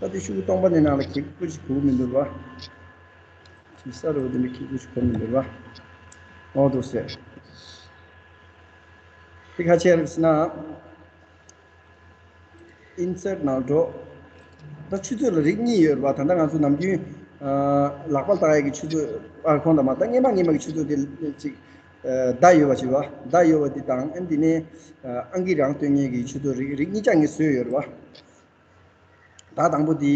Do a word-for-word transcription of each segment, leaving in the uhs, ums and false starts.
ད་དེ་ཤུགས་སྟོང་པ་ནས་ནང་ལ་ཁེག་པོ་ཞིག་གོ་མི་འདུག་བ། ཅིག་ས་རུ་དེ་འདྲ་ཁེག་པོ་ཞིག་གོ་མི་འདུག་བ། འོ་འདུག་ཟེར། དེ་ག་ཅི་རེད་ཟེར་ན། ཨིན་སར་ནང་འགྲོ། ད་ཆུ་ཚོད་ལ་རིགས་གཉིས་ཡོད་རེད་བ། ད་ལྟ་ང་ཚོ་ནམ་རྒྱུན་ཨ་ལག་པ་བཏགས་ཡས་ཀྱི་ཆུ་ཚོད། ཨ་ཁོང་དང་མ་ད་སྔས་མ་སྔས་མ་གི་ཆུ་ཚོད་དེ་ཅིག་ཨ་མདའ་ཡོད་པ་ཞིག་བ། མདའ་ཡོད་པ་འདི་དང་ཨ་འདི་ནས་ཨ་ཨང་ཀི་རང་སྟོན་མཁན་གྱི་ཆུ་ཚོད་རིགས་རིགས་གཉིས་ཆ་ངས་བཟོས་ཡོད་རེད་བ། ད་དང་པོ་འདི་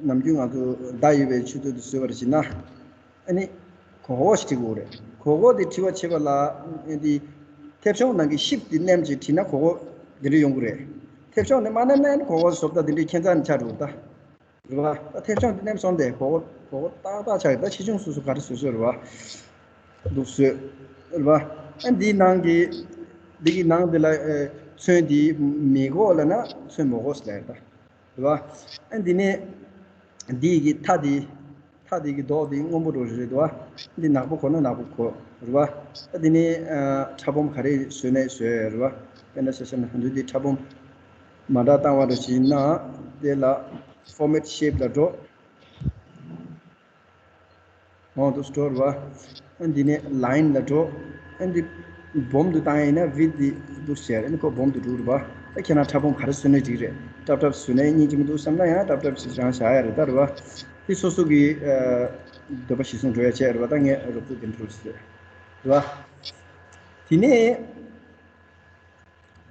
ནམ་རྒྱུན་ང་ཚོ་མདའ་ཡོད་པའི་ཆུ་ཚོད་དེ་བཟོས་པར་བྱེད་ན། ཨ་ནི་གོ་གོ་ཞིག་བྲི་དགོས་རེད། གོ་གོ་དེ་བྲི་བ་བྱེད་པ་ལ་ཨ་འདི་མཐེབ་གཞོང་ནང་གི་ཤིབ་དེ་མནན་བྱས་བྲིས་ན་གོ་གོ་དེ་འདྲ་ཡོང་གི་རེད། མཐེབ་གཞོང་དེ་མ་མནན་ན་ཨ་ནི་གོ་གོ་བཟོ་ལྟ་དེ་འདྲའི་ཁྱད་མཚར་ནི་ཆགས་འགྲོ་གི་ད། རེད་བ། ད་མཐེབ་གཞོང་དེ་མནན་སོང་སྟེ་གོ་གོ་གོ་གོ་ཏག་ཏག་ཆགས་ཡོད། ད་ཆེ་ཆུང་སོ་སོ་ག་རེ་བཟོ་བཟོ་རེད་བ། འདུག་བཟོས། རེད་བ། ཨ་འདིའི་ནང་གི་འདི་གི་ནང་འདི་ལ་ཨེ་ཚོན་འདི་མེ་གོ་ལབ་ན་ཚོན་མོ་གོ་ཟེར་ལབ་ཡོད་ད། རེད་བ། ཨ་འདི་ནས་འདི་གི་མཐའ་འདི་མཐའ་འདི་གི་མདོག་འདི་སྔོན་པོ་འདྲ་རེད་བ། འདི་ནག་པོ་གོ་ན་ནག་པོ་གོ། རེད་བ། ཨ་འདི་ནས་ཨ་ཕྲ་སྦོམ་ག་རེ་བཟོས་ནས་བཟོས་རེད་བ། དཔེར་ན་ཆ་བཞག་ན་འདི་འདི་ཕྲ་སྦོམ་མ་འདྲ་བཏང་བ་འདྲ་ཞིག་ཡིན་ན་དེ་ལ་ཕོར་མེཊ་ཤེབ་ལ་འགྲོ། འོ་འདུག་སེ་འགྲོ་རེད་བ། ཨ་འདི་ནས་ལ་ཡིན་ལ་འགྲོ། ཨ་འདི་སྦོམ་དུ་བཏང་ཡ་ཡིན་ན་ཝིད་འདི་འདུག་སེ་བྱས། ཨ་ནི་ཁོ་སྦོམ་དུ་འགྲོ་རེད་བ། ཨ་ཁྱེད་རང་ཕྲ་སྦོམ་ག་རེ་བཟོས་ནའི་འགྲིག་རེད། ཊབ་ཊབ་བཟོས་ནའི་སྙིང་རྗེ་མི་འདུག་བསམ་ན་ཡང་ཊབ་ཊབ་ཞིག་རང་བཞག་ཡ་རེད་ད། རེད་བ། དེ་སོ་སོ་གི་ཨ་འདོད་པ་གཞིར་བཟུང་འགྲོ་ཡ་བྱས་རེད་བ། ད་ངས་རོབ་ཙམ་དེ་འདྲ་ཞིག་བཟོས་རེད་བ། དེ་ནས།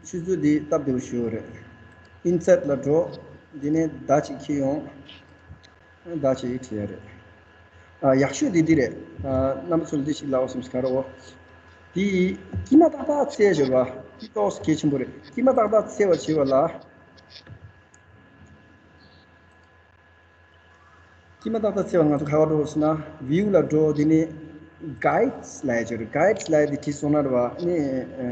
ཆུ་ཚོད་འདི་སྟབས་བདེ་པོ་ཞིག་ཡོད་རེད། ཨིན་སར་ལ་འགྲོ། འདི་ནས་མདའ་གཅིག་འཁྱེར་ཡོང་། མདའ་གཅིག་བྲིས་ཡ་རེད། ཨ་ཡག་ཤོས་འདི་འདི་རེད། ཨ་རྣམ་པ་ཚོ་ལ་འདི་ཞིག་ལབ་པ་སེམས་སུ་ག་རེ་འོ། འདི་དཀྱིལ་མ་ཏག་ཏག་འཚོལ་ཡ་ཞིག་རེད་བ། འདི་ཏོག་ཙམ་གལ་ཆེན་པོ་རེད། དཀྱིལ་མ་ཏག་ཏག་འཚོལ་བ་བྱེད་པ་ལ། དཀྱིལ་མ་ཏག་ཏག་འཚོལ་བ་ང་ཚོ་ག་པར་འགྲོ་དགོས་ཟེར་ན། ཝིའུ་ལ་འགྲོ། དེ་ནས་གའིཌ་ལབ་ཡ་ཅིག་ཡོད་རེད། གའིཌ་ལབ་ཡ་དེ་བྲིས་སོང་ན་རེད་བ། ཨ་ནི་ཨ་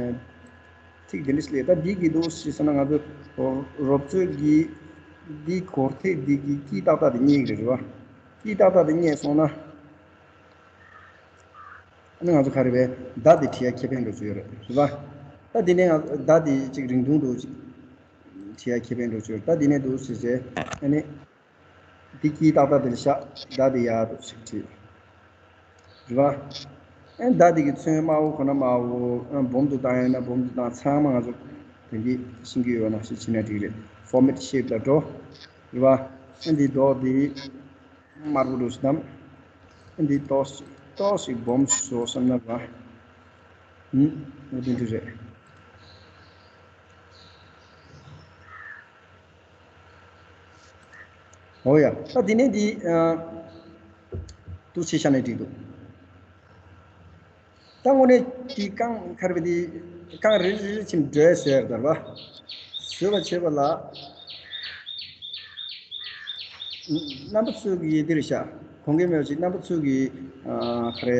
ཐིག་དེ་འདྲ་ཞིག་སླེབས། ད་འདི་གི་འདུག་ཞེས་ཟེར་ན་ང་ཚོ་རོབ་ཙམ་གྱིས་འདི་གོར་ཐིག་འདི་གི་དཀྱིལ་ཏག་ཏག་དེ་རྙེད་ཀྱི་རེད་བ། དཀྱིལ་ཏག་ཏག་དེ་རྙེད་སོང་ན། ཨ་ནི་ང་ཚོ་ག་རེ་བས་མདའ་དེ་བྲིས་ཡ་ཁེ་ཕན་འགྲོ་ཚུལ་ཡོད་རེད། རེད་བ། ད་དེ་ནས་ང་མདའ་དེ་ཅིག་རིང་ཐུང་དུ་ཅིག་བྲིས་ཡ་ཁེ་ཕན་འགྲོ་ཚུལ་ཡོད་རེད། ད་དེ་ནས་འདུག་ཟེར་ཟེར། ཨ་ནི་འདི་དཀྱིལ་ཏག་ཏག་དེ་ལ་བཞག་མདའ་དེ་ཡར་དུ་ཅིག་བྲིས། རེད་བ། ཨ་ནི་མདའ་དེ་གི་ཚོན་དམར་པོ་གོ་ན་དམར་པོ། ཨ་སྦོམ་དུ་བཏང་ཡ་ན་སྦོམ་དུ་བཏང་། ཚང་མ་ང་ཚོ་དེ་འདི་ཤེས་ཀྱི་ཡོད་ན་ཞིག་བྱེད་ན་འགྲིག་རེད། ཕོར་མེཊ་ཤེབ་ལ་འགྲོ། རེད་བ། ཨ་འདི་མདོག་འདི། དམར་པོ་འདུག་སེ་བསྡམས། འདི་ཏོག་ཙམ་ཏོག་ཙམ་སྦོམ་བཟོ་བསམ་ན་ར། ཨུམ། འོ་དེ་འདྲ་རེད། འོ་ཡ། ད་དེ་ནས་འདི་ཨ་འདུག་སེ་བྱས་ན་འགྲིག་འདུག་ད་དངོས་གནས་ཀྱི་རྐང་ཁ་རེ་འདི་རྐང་རེ་རེ་རེ་བཞིན་འགྲོས་བཟོས་ཡོད་རེད་བ། བཟོས་པ་བྱས་པ་ལ། རྣམ་པ་ཚོས་ཀྱིས་འདིར་བཞག་གོང་གི་མེད་པ་ཅིག་རྣམ་པ་ཚོས་ཀྱིས་ཨ་ག་རེ།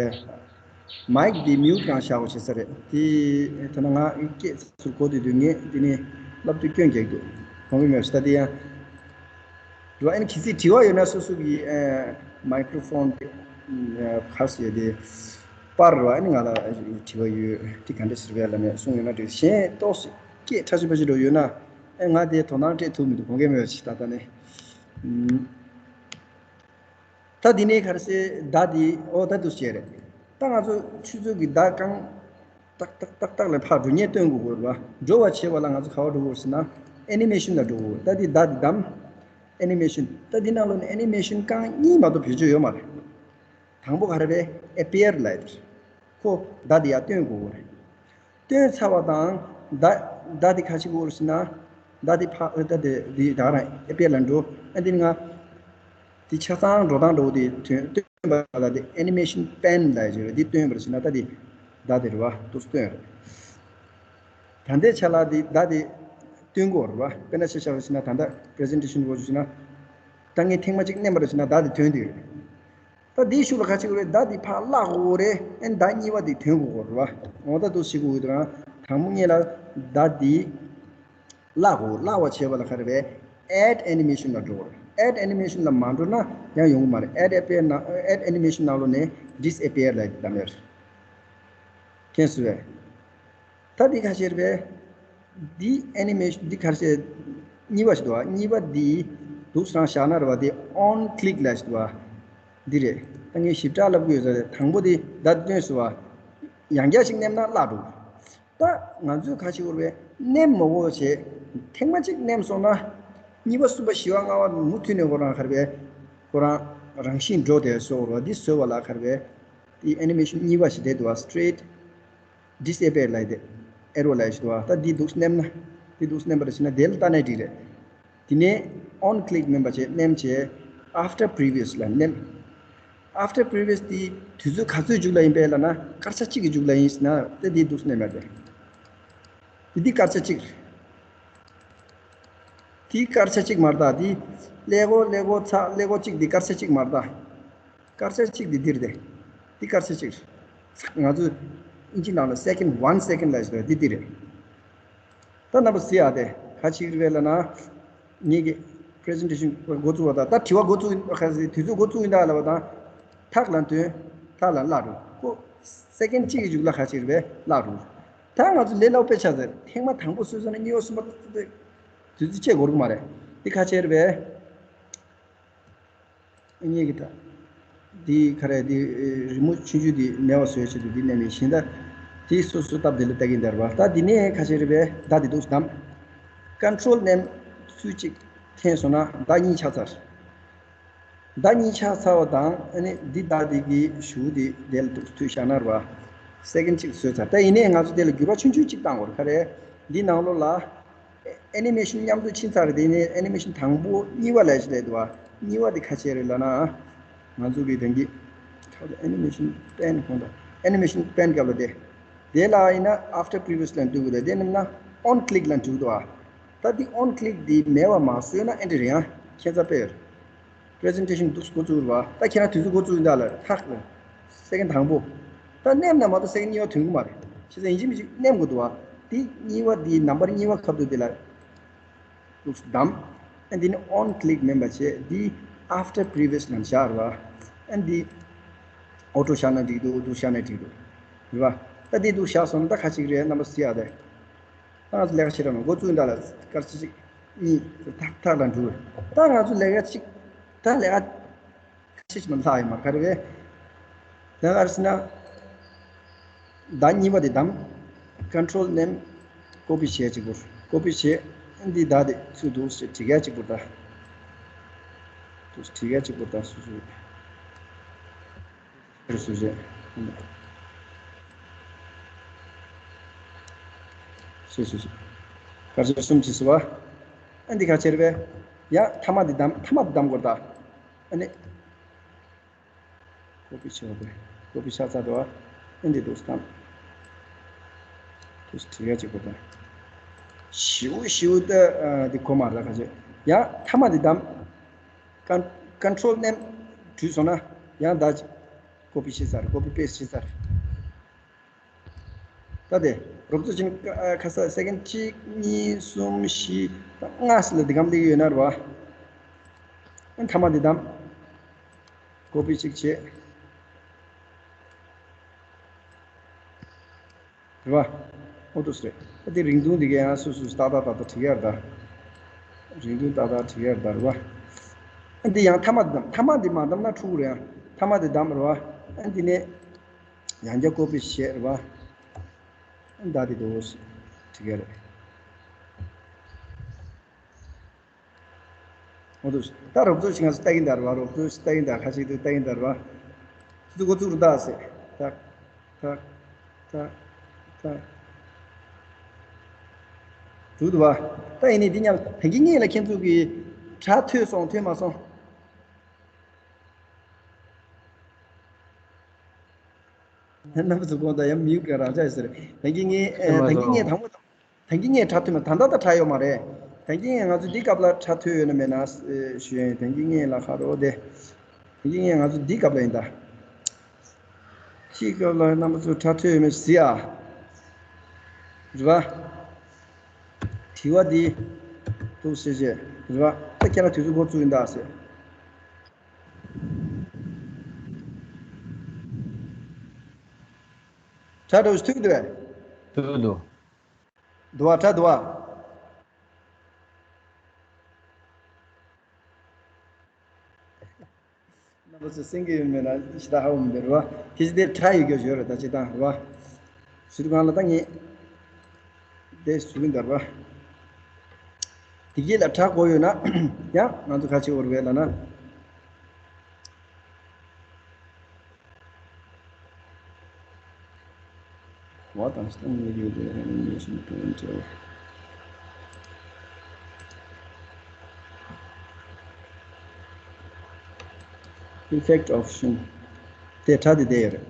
མའིག་འདི་མིའུཊ་རང་བཞག་དགོས་བྱེད་ས་རེད། དེ་ཐ་ན་ང་སྐད་ཚུར་གོ་དུས་དུས་ངས་འདི་ནས་ལབ་དུས་སྐྱོན་རྒྱག་འདུག་གོང་གི་མེད་པ་ཅིག་ད་དེ་ཡང་། འགྲོ་ཨ་ནི་གལ་སྲིད་དྲི་བ་ཡོད་ན་སོ་སོ་གི་ཨ་མའི་ཀྲོ་ཕོན་དེ་ཨ་ག་རེ་ཟེར་དེ་པར་རོ། ཨ་ནི་ང་ལ་དྲི་བ་ཡོད་དེ་ག་འདྲ་ཟེར་བས་ལབ་ནས་གསུངས་ཡོད་ན་འགྲིག་གཞན་ཏོག་ཙམ་སྐད་ཕྲ་ཞིབ་ཕྲ་ཞིབ་འགྲོ་ཡོད་ན་ཨ་ང་དེ་དོ་སྣང་སྤྲད་ཐུབ་མི་འདུག་གོང་གི་མེད་པ་ཅིག་ད་ལྟ་ནས། ཨུམ། ད་འདི་ནས་ག་རེ་ཟེར་མདའ་འདི་འོ་ད་འདུག་སེ་བྱས་རེད། ད་ང་ཚོ་ཆུ་ཚོད་ཀྱི་མདའ་རྐང་ཏག་ཏག་ཏག་ཏག་ལ་ཕར་འགྲོ་མཁན་སྟོན་དགོས་དགོས་རེད་བ། འགྲོ་བ་བྱེད་པ་ལ་ང་ཚོ་ག་པར་འགྲོ་དགོས་ཟེར་ན་ཨེ་ནི་མེ་ཤན་ལ་འགྲོ་དགོས། ད་འདི་མདའ་འདི་བསྡམས། ཨེ་ནི་མེ་ཤན། ད་འདི་ནང་ལོགས་ནས་ཨེ་ནི་མེ་ཤན་རྐང་གཉིས་མ་གཏོགས་བེད་སྤྱོད་ཡོད་མ་རེད། དང་པོ་ག་རེ་རེད། ཨེ་པི་ཡར་ལབ་ཡ་དེ་རེད། ཁོ་མདའ་འདི་ཡར་སྟོན་དགོས་རེད། སྟོན་ཚར་བ་དང་མདའ་མདའ་འདི་ག་རེ་བྱེད་དགོས་རེད་ཟེར་ན། མདའ་འདི་ཕར་ཨ་མདའ་འདི་འདི་ད་ག་རང་ཨེ་པི་ཡར་ལ་འགྲོ། ཨ་འདི་ནི་ང་འདི་ཆ་ཚང་འགྲོ་སྟངས་འདྲ་བོ་དེ་སྟོན་སྟོན་པ་ལ་དེ་ཨེ་ནི་མེ་ཤན་པེན་ལབ་ཡ་ཅིག་རེད། འདི་སྟོན་པར་བྱེད་ན་ད་འདི་མདའ་འདི་རེད་བ། འདུག་སེ་སྟོན་རེད། ད་ལྟའི་ཆ་ལ་འདི་མདའ་འདི་སྟོན་དགོས་རེད་བ། དཔེར་ན་ཆ་བཞག་པ་ཞིག་ན་ད་ལྟ་པི་རི་ཟེན་ཊེ་ཤན་འགྲོ་རྒྱུ་ཞིག་ན། ད་ངས་ཐེངས་མ་གཅིག་མནན་པར་བྱེད་ན་མདའ་འདི་ཐོན་འདུག་རེད། ད་འདིའི་ཤུགས་ལ་ག་ཅིག་རེད། མདའ་འདི་ཕར་བརླག་དགོས་རེད། ཨེ་མདའ་གཉིས་པ་འདི་ཐོན་དགོས་རེད་བ། འོ་ད་འདུག་སེ་དགོས་ཡོད་དུས་རང་དང་པོ་ངེད་ལ་མདའ་འདི་བརླག་དགོས། བརླག་པ་བྱེད་པ་ལ་ག་རེ་རེད། add animation ལ་འགྲོ་དགོས་རེད། add animation ལ་མ་འགྲོ་ན་ཡང་ཡོང་གི་མ་རེད། add appear ནང་add animation ནང་ལོགས་ནས་disappear ལ་བདམས་ཡོད་རེད། མཁྱེན་སོང་བས། ད་འདི་ཁ་ཤས་རེད་པས། འདི་ཨེ་ནི་མེ་ཤན་འདི་ཁ་ཤས་གཉིས་པ་ཞིག་འདུག་ཨ། གཉིས་པ་འདི་ འདུག་སེ་རང་བཞག་ན་རེད་བ། དེ་on click ལབ་ཞིག་འདུག་བ། འདི་རེད། ད་ངས་ཞིབ་ཕྲ་ལབ་གི་ཡོད་ས་རེད། དང་པོ་དེ་ད་སྟོན་སོང་བ། ཡང་བསྐྱར་ཞིག་མནན་ན་བརླག་འགྲོ། ད་ང་ཚོས་ག་ཞིག་བར་བས་མནན་མ་དགོས་བྱས། ཐེངས་མ་གཅིག་མནན་སོང་ན། གཉིས་པ་གསུམ་པ་བཞི་པ་ལྔ་པ་མུ་མཐུད་ནས་ཁོ་རང་ག་རེ་བས། ཁོ་རང་རང་བཞིན་འགྲོ་བསྡད་སོང་བ། འདི་བཟོས་པ་ལ་ག་རེ་བས། དེ་animation གཉིས་པ་ཞིག་བསྡད་འདུག་བ། Straight disappear ལབ་དེ། Arrow ལབ་ཞིག་འདུག་བ། ད་འདི་འདུག་སེ་མནན་ན། འདི་འདུག་སེ་མནན་པ་རེད་བྱས་ན་དེ་ལ་ལྟ་ནས་འགྲིག་རེད། དེ་ནས་on click མིན་པ་བྱས་མནན་བྱས། After previous ལ་མནན། After previous དེ་དུས་ཚོད་ག་ཚོད་མཇུག་ལ་ཡིན་པས་ལབ་ན། སྐར་ཆ་གཅིག་གི་མཇུག་ལ་ཡིན་ཟེར་ན། དེ་དེ་འདུག་སེ་མནན་པ་རེད། དེ་དེ་སྐར་ཆ་གཅིག་རེད། དེ་སྐར་ཆ་གཅིག་མ་རེད་ད། དེ་ཀླད་ཀོར་ཀླད་ཀོར་ཚ་ཀླད་ཀོར་གཅིག་དེ་སྐར་ཆ་གཅིག་མ་རེད་ད། སྐར་ཆ་གཅིག་དེ་འདིར་དེ། དེ་སྐར་ཆ་གཅིག་རེད། ང་ཚོ་ཨིན་ཇི་ནང་ལ་second, one second ལབ་ཞིག་འདུག་དེ་དེ་རེད། ད་རྣམ་པ་གཟིགས་ཨ། དེ་ག་ཅིག་རེད་པས་ལབ་ན། ངེད་ཀྱི་presentation འགོ་བཙུགས་པ་དང་། ད་དྲི་བ་འགོ་བཙུགས་ཡིན། ག་ཟེར། དུས་ཚོད་འགོ་བཙུགས་ཡིན་ད་ལབ་པ་དང་། ཐག་ལ་འདོན། ཐག་ལ་བརླག་འགྲོ། ཁོ་second གཅིག་གི་མཇུག་ལ་ག་ཅིག་རེད་པས་བརླག་འགྲོ། ད་ང་ཚོ་ལས་སླ་པོ་དཔེ་ཆ་ཟེར། ཐེངས་མ་དང་པོ་བཟོས་ཚར་ན་གཉིས་པ་གསུམ་པ་དུས་ཚོད་ཆད་དགོས་ཀྱི་མ་རེད། དེ་ག་ཅིག་རེད་པས། ངེད་ཀྱི་ད། འདི་ག་རེ། འདི་རི་མོ་ཆུང་ཆུང་འདི་མེད་པ་བཟོ་ཡ་ཆེད་དུ་འདི་མནན་ནས་བཞིན། ད་འདི་སོ་སོ་སྟབས་བདེ་ལ་ལྟ་གིན་བསྡད་པ། ད་འདི་ནས་ག་ཅིག་རེད་པས། ད་འདི་འདུག་སེ་བསྡམས། Control མནན། སུའི་ཅིག་འཐེན་སོང་ན་ཟླ་གཉིས་ཆགས་ཚར། ཟླ་གཉིས་ཆགས་ཚར་བ་དང་། ཨ་ནི་འདི་ཟླ་འདི་གི་གཞུག་འདི་དེ་ལ་འདུག་སེ་མཐུད་བཞག་ན་རེད་པ། Second གཅིག་བཟོས་ཚར། ད་ཡིན་ནའི་ང་ཚོ་དེ་ལ་འགྱུར་བ་ཆུང་ཆུང་ཅིག་བཏང་དགོས་རེད། ག་རེ། འདི་ནང་ལོགས་ལ་animation མཉམ་དུ་ཕྱིན་ཚར་རེད། དེ་ནས་animation དང་པོ་གཉིས་པ་ལབ་ཞིག་སླེབས་འདུག་བ། གཉིས་པ་དེ་ག་ཅིག་རེད་ལབ་ན། ང་ཚོ་གི་དེང་གི་animation pane གོང་དུ། Animation pane སྐབས་ལ་དེ། དེ་ལ་ཡིན་ན་after previous ལ་འདུག་གི་རེད། དེ་མིན་ན་on click ལ་འདུག་འདུག་བ། ད་འདི་on click འདི་མེད་པ་མ་བཟོས་ན་ཨེ་འདྲ་རེད། ཡང་ཁྱད་མཚར་དཔེ་ཡོད་རེད། Presentation འདུག་སེ་འགོ་བཙུགས་རེད་པ། ད་ཁྱེད་རང་དུས་ཚོད་འགོ་བཙུགས་ཡིན་ད་ལ་ཐག་རེད། Second དང་པོ། ད་མནན་ན་མ་གཏོགས་second གཉིས་པ་ཐོན་གི་མ་རེད། བྱས་ཙང་ཡིན་གཅིག་མིན་གཅིག་མནན་དགོས་འདུག་བ། དེ་གཉིས་པ་དེ་number གཉིས་པ་ཁ་ཐུག་དེ་ལ་འདུག་སེ་བསྡམས། ཨ་འདི་ནི་on click མིན་པ་བྱས། འདི་after previous ལ་བཞག་རེད་པ། ཨ་འདི་auto བཞག་ན་འགྲིག་འདུག་འདུག་སེ་བཞག་ན་འགྲིག་འདུག་རེད་པ། ད་འདི་འདུག་སེ་བཞག་སོང་ན་ད་ག་ཅིག་རེད། རྣམ་པ་གཟིགས་ཨ། དེ། ད་ང་ཚོ་ལས་ཀ་བྱེད་ར་མ་འགོ་བཙུགས་ཡིན་ད་ལ་སྐར་ཆ་གཅིག་གཉིས་ཐག་ཐག་ལ་འགྲོ། ད་ང་ཚོ་ལས་ཀ་གཅིག་ད་ལས་ཀ་ཁ་ཤས་ཤིག་མ་ལྷག་ཡོད་མ་རེད། ག་རེ་རེད། ད་ག་རེ་ཟེར་ན། ཟླ་གཉིས་པ་དེ་བསྡམས། Control མནན། Copy བྱས་གཅིག་པུར། Copy བྱས། འདི་ཟླ་དེ་ཚུར་འདུག་སེ་བྲིས་ཡ་གཅིག་པུར་ད། འདུག་སེ་བྲིས་ཡ་གཅིག་པུར་ད་སོ་སོ། རེད་སོ་རེད། སོ་སོ་སོ། སྐར་ཆ་གསུམ་བྱས་སོང་བ། ཨ་འདི་ག་ཅིག་རེད་པས། ཡ་མཐའ་མ་འདི་བསྡམས། མཐའ་མ་འདི་བསྡམས་དགོས་རེད་ད། ཨ་ནི། Copy བྱས་པ་དེ། Copy བྱས་ཚར་འདུག་བ། ཨ་འདི་འདུག་སེ་བསྡམས། འདུག་སེ་བྲིས་ཡ་གཅིག་པུར་ད། ཞེ་པོ་ཞེ་པོ་ད་འདི་གོ་མ་རེད་ད་ག་ཅིག་ཡ་མཐའ་མ་འདི་བསྡམས། Con- Control མནན། བྲིས་སོང་ན་ཡང་ད་ཅིག Copy བྱས་ཚར། Copy paste བྱས་ཚར། ད་དེ་རོབ་ཙམ་ཅིག་ཁ་ས་second གཅིག་གཉིས་གསུམ་བཞི་ལྔ་ཟེར་ལ་འདི་གམ་སླེབས་ཡོད་ན་རེད་བ། ཨ་མཐའ་མ་འདི་བསྡམས། Copy གཅིག་བྱས། རེད་བ། ཨོ་འདུག་སེ་རེད། ཨ་འདི་རིང་ཐུང་འདི་ག་ཡང་སོ་སོས་ཏག་ཏག་ཏག་ཏག་བྲིས་ཡ་རེད་ད། རིང་ཐུང་ཏག་ཏག་བྲིས་ཡ་རེད་ད། རེད་བ། ཨ་འདི་ཡང་མཐའ་མ་འདི་བསྡམས། མཐའ་མ་འདི་མ་བསྡམས་ན་འཁྲུག་རེད། ཡང་མཐའ་མ་འདི་བསྡམས་རེད་བ། ཨ་འདི་ནས་ཡང་བསྐྱར་Copy བྱས་རེད་བ། ཨ་ད་འདི་འདུག་སེ་བྲིས་ཡ་རེད། འོ་འདུག་ད་རོབ་ཙམ་ཞིག་ང་ཚོ་ལྟ་གིན་བསྡད་རེད་བ། རོབ་ཙམ་ཞིག་ལྟ་གིན་བསྡད། ཁ་ཤས་དེ་ལྟ་གིན་བསྡད་རེད་བ། ཚུར་འགོ་བཙུགས་རུ་ད་ཟེར། ཐག་ཐག་ཐག་ཐག་འགྲུབ་འདུག་བ། ད་ཡིན་ནའི་འདི་མཉམ་ད་གིན་ངས་ལ་ཁྱེད་ཚོ་གི་སྒྲ་ཐོས་སོང་ཐོས་མ་སོང་། རྣམ་པ་ཚོ་དགོངས་དག་ཡང་mute ག་རང་ཆགས་ཡོད་ཟེར། ད་གིན་ངས་ཨེ་ད་གིན་ངས་དང་པོ་དང་། ད་གིན་ངས་སྒྲ་ཐོས་མ། ད་ལྟ་ད་སྒྲ་ཡོད་མ་རེད། ད་གིན་ང་ཚོ་འདི་སྐབས་ལ་སྒྲ་ཐོས་ཡོད་ན་མེད་ན་ཞུ་ཡ་ཡིན། ད་གིན་ངས་ལ་ཁ་རོགས་དེ། ད་གིན་ངས་ང་ཚོ་འདི་སྐབས་ལ་ཡིན་ད། འདི་སྐབས་ལ་རྣམ་པ་ཚོ་སྒྲ་ཐོས་ཡོད་མེད་གཟིགས་ཨ། རེད་པ། དྲི་བ་འདི་འདུག་ཟེར་བྱས་རེད་པ། ད་ཁྱེད་རང་དུས་ཚོད་འགོ་བཙུགས་ཡིན་ད་ཟེར། སྒྲ་འདྲ་བོ་ཞིག་ཐོས་ཀྱི་འདུག་གས། ཐོས་འདུག་འདུག་བ། སྒྲ་འདུག་བ། ང་ཚོ་སེང་གེ་ཡོད་མེད་ན་ཞེ་དྲག་ཧ་གོ་མི་འདུག་རེད་བ། དེ་ཅི་དེ་ཁྲ་ཡི་གོ་ཞོར་རེད་ད་ཅི་དང་རེད་བ། ཞུ་དུ་གང་ལ་ད་ངས་དེ་ཞུ་གི་འདུག་རེད་བ། དེ་གྱིས་ལ་ཁྲ་གོ་ཡོད་ན་ཡང་ང་ཚོ་ཁ་ཆེ་འོར་བས་ལ་ན། What understand video there animation to enter. Effect option. དེ་ཁྲ་དེ་དེ་ཡོད་རེད།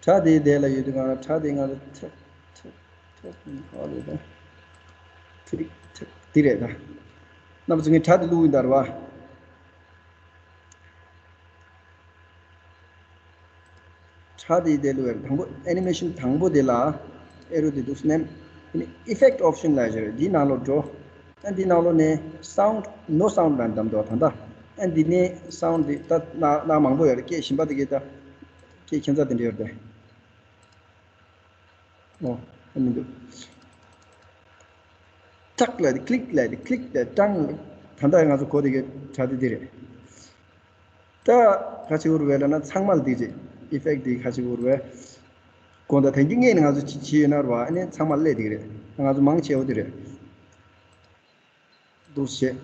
ཁྲ་དེ་དེ་ལ་ཡོད་དུས་གང་ལ་ཁྲ་དེ་ང་ཚོ་ཐེབ་ཐེབ་ཐེབ་ཐེབ་ག་ལས་ད། ཐེབ་ཐེབ་དེ་རེད་ད། རྣམ་པ་ཚོ་ངས་ཁྲ་དེ་བླུགས་ཡིན་ད་རེད་བ། ཁྲ་དེ་དེ་ལོ་ཡར་དང་པོ་ཨེ་ནི་མེ་ཤིན་དང་པོ་དེ་ལ་ཨེ་རོ་དེ་འདུག་སྣེམ། ཨེ་ནི་effect option ལ་བཞག་རེད། འདིའི་ནང་ལོགས་འགྲོ། ཨ་འདིའི་ནང་ལོགས་ནས་sound no sound ལ་འདམ་འདུག་ད་ལྟ། ཨ་འདི་ནས་sound འདི་ད་ན་ན་མང་པོ་ཡོད་རེད། སྐད་གཞན་པ་དེ་གས་ད་སྐད་ཁྱད་མཚར་དེ་འདྲ་ཡོད་རེད། ཨོ་ཨ་མི་འདུག་ཀྲག་ལ་དེ་ཀླིག་ལ་དེ་ཀླིག་ལ་ཀྲང་ལ་ད་ལྟ་ང་ཚོ་གོ་དེ་གས་དྲ་དེ་དེ་རེད། ད་ཁ་ཅིག་འུར་བས་ལ་ན་ཚང་མ་ལ་དེ་རེད། effect དེ་ཁ་ཅིག་འུར་བས། དགོང་དག་དེང་གི་ངས་ནི་ང་ཚོ་ཅི་བྱས་ཡོད་ན་ར་བ་ཨ་ནི་ཚང་མ་སླེབས་དེ་རེད། ང་ཚོ་མང་ཆེ་བ་དེ་རེད། འདུག་བྱས།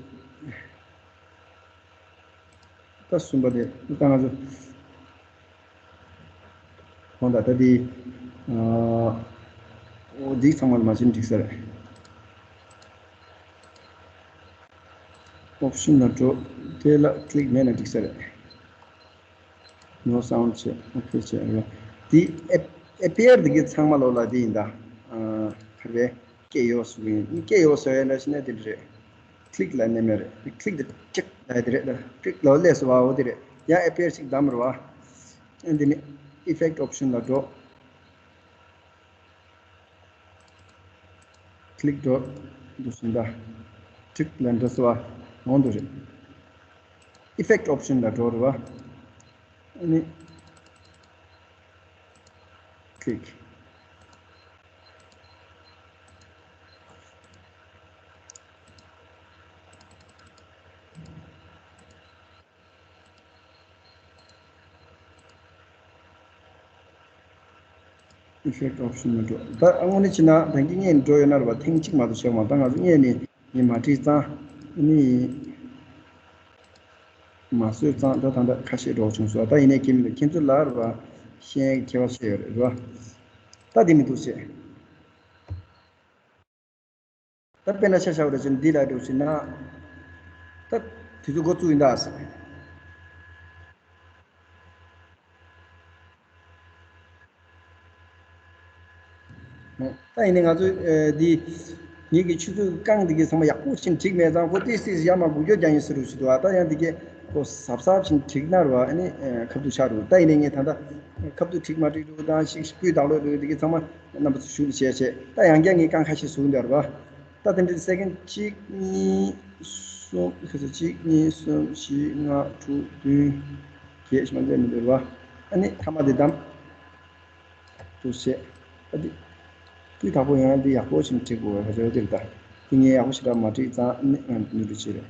ད་གསུམ་པ་དེ་ད་ང་ཚོ་དགོང་དག་ད་དེ་ཨ་འོ་འདི་ཚང་མ་ལ་མ་བྱིན་འགྲིག་ས་རེད། option ལ་འགྲོ། དེ་ལ་click མེད་ན་འགྲིག་ས་རེད། no sound བྱས། ཨོ་ཁེ་བྱས་རེད། དེ་ཨེ་ཨེ་པེར་འདི་གི་ཚང་མ་ལོ་ལ་དེ་ཡིན་ད། ཨ་ག་རེ་སྐད་ཡོད་ཟེར་གི་ཡིན། སྐད་ཡོད་ཟེར་ཡ་འདྲ་ཞིག་ན་དེ་འདྲ་རེད། click ལ་ནས་མེད་རེད། click དེ་click ལ་དེ་རེད་ད། click ལ་ལས་སུ་བ་འོ་དེ་རེད། ཡང་ཨེ་པེར་ཞིག་བདམས་རེད་བ། ཨ་འདི་ནི་effect option ལ་འགྲོ། click འགྲོ། འདུག་སེ་ད། click ལ་འགྲོ་སོང་བ། འོང་དུ་རེད། effect option ལ་འགྲོ་རེད་བ། ཨ་ནི། click effect option ལ་འགྲོ། ད་དངོས་གནས་བྱས་ན་ད་གིན་ངས་འགྲོ་ཡོད་ན་རེད་བ། ཐེངས་གཅིག་མ་གཏོགས་བྱས་མ། ད་ང་ཚོ་ངས་ནི་ངས་མ་བྲིས་ཙང་ནི་མ་བཟོས་ཙང་ད་ད་ལྟ་ཁ་ཤས་འགྲོ་བྱུང་སོང་། ད་ཡིན་ནའི་ཁྱེད་མི་འདུག་ཁྱེད་ཚོ་ལ་རེད་བ། ཤེས་ཡག་གི་ཁྱད་པར་ཆེ་ཡོད་རེད་རེད་བ། ད་དེ་མི་འདུག་བྱས། ད་དཔེར་ན་ཆ་བཞག་པ་རེད་ཅེ་ན་འདི་ལ་འགྲོ་ཟིན་ན། ད་དུས་ཚོད་འགོ་བཙུགས་ཡིན་ད་ཟེར། ད་ཡིན་ནའི་ང་ཚོས་འདི་ངེད་ཀྱི་ཆུ་ཚོད་རྐང་འདི་གའི་ཚང་མ་ཡག་པོ་ཞིག་བསྒྲིགས་མེད་ཙང་ཁོ་ཏོག་ཙམ་ཡར་མར་འགུལ་སྐྱོད་རྒྱག་ཡིན་ཟེར་རུ་ཞིག་འདུག་ཨ་ད་ཡང་འདི་གའི་ཁོ་གཟབ་གཟབ་ཞིག་བསྒྲིགས་ན་རུ་ཨ་ནི་ཁ་ཐུག་ཆགས་རུ། ད་ཡིན་ནའི་ངས་ད་ལྟ་ཁ་ཐུག་བསྒྲིགས་མ་བསྒྲིགས་རུ་དང་ཞིག་སྤུས་དག་ལོས་རུ་འདི་གའི་ཚང་མ་རྣམ་པ་ཚོ་ཞུགས་ལ་བྱས་བྱས། ད་ཡང་བསྐྱར་ངས་རྐང་ཁ་ཤས་བཟུང་འདུག་རུ་བ། ད་དེ་འདྲའི་སེ་ཀེན་གཅིག་གཉིས་གསུམ། ཁ་ཚ་གཅིག་གཉིས་གསུམ་བཞི་ལྔ་དྲུག་བདུན་བརྒྱད་ཞིག་མ་འཛད་མི་འདུག་རུ་བ། ཨ་ནི་མཐའ་མ་དེ་བདམས། འདུག་བྱས། ཨ་འདི། སྤུས་དག་པོ་ཡོང་ཡ་འདི་ཡག་པོ་ཞིག་བྲིས་དགོས་པ་རེད་འདིར་ད། འདི་ངས་ཡག་པོ་ཞེ་དྲག་མ་བྲིས་ཙང་ནི་ང་ནུས་འདྲི་བྱེད་རེད།